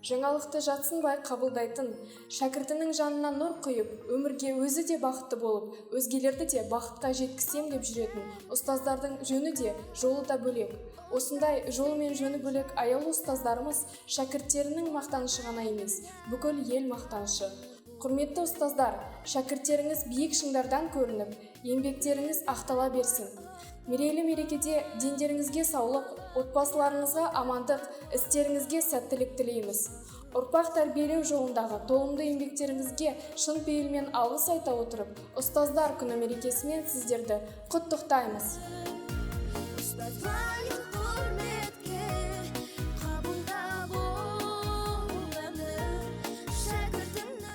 Жаңалықты жатсынбай қабылдайтын, шәкіртінің жанына нұр құйып, өмірге өзі де бақытты болып, өзгелерді де бақытқа жеткізсем деп жүретін ұстаздардың жөні де, жолы да бөлек. Осындай жолы мен жөні бөлек аяулы ұстаздарымыз шәкірттерінің мақтанышы ғана емес, бүкіл ел мақтанышы. Құрметті ұстаздар, шәкірттеріңіз биік шыңдардан көрініп, еңбектеріңіз ақтала берсін. Мерейлі мерекеде дендеріңізге саулық, отбасыларыңызға амандық, істеріңізге сәттілік тілейміз. Ұрпақ тәрбиелеу жолындағы толымды еңбектеріңізге шын пейілмен алғыс айта отырып, Ұстаздар күні мерекесімен сіздерді құттықтаймыз. Ұстаз лайық құрметке, қабылдап ол әні, шәкіртіңнің.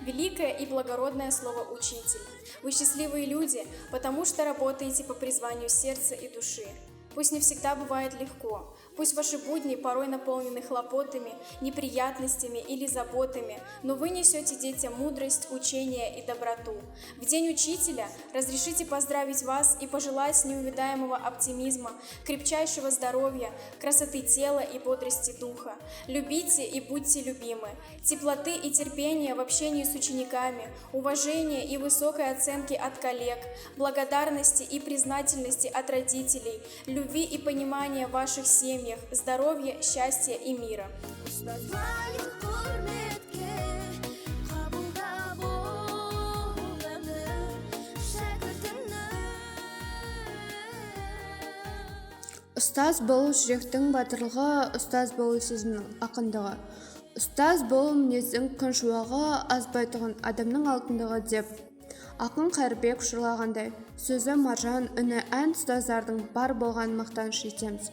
Великое и благородное слово «учитель». Вы счастливые люди, потому что работаете по призванию сердца и души. Пусть не всегда бывает легко, пусть ваши будни порой наполнены хлопотами, неприятностями или заботами, но вы несете детям мудрость, учение и доброту. В День учителя разрешите поздравить вас и пожелать неувидаемого оптимизма, крепчайшего здоровья, красоты тела и бодрости духа. Любите и будьте любимы, теплоты и терпения в общении с учениками, уважения и высокой оценки от коллег, благодарности и признательности от родителей, любви и понимания в ваших семьях, здоровья, счастья и мира. Ұстаз лайық құрметке, қабылдап ол әні, шәкіртіңнің. Ұстаз болу жүректің батырлығы, ұстаз болу сезімнің ақындығы. Ұстаз болу мінездің күн шуағы, азбайтұғын адамның алтындығы деп ақын Қайырбек жырлағандай, сөзі маржан, үні ән ұстаздардың бар болғанын мақтаныш етеміз.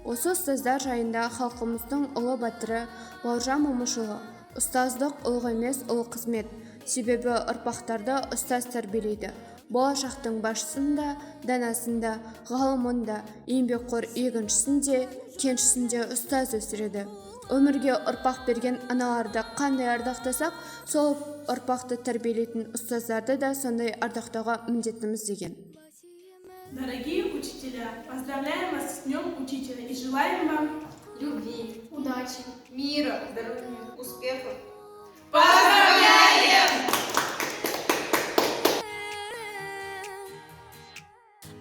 Осы ұстаздар жайында халқымыздың ұлы батыры Бауыржан Момышұлы: «Ұстаздық ұлық емес, ұлы қызмет. Себебі ұрпақтарды ұстаз тәрбиелейді. Болашақтың басшысын да, данасын да, ғалымын да, еңбекқор егіншісін де, кеншісін де ұстаз өсіреді. Өмірге ұрпақ берген аналарды қандай ардақтасақ, сол ұрпақты тәрбиелейтін ұстаздарды да сондай ардақтауға міндеттіміз», – деген. Дорогие учителя, поздравляем вас с Днем Учителя и желаем вам любви, удачи, мира, здоровья, успехов. Поздравляем!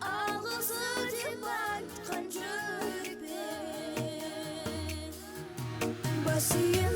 Алғысы деп айтқан жүрекпен бас иемін.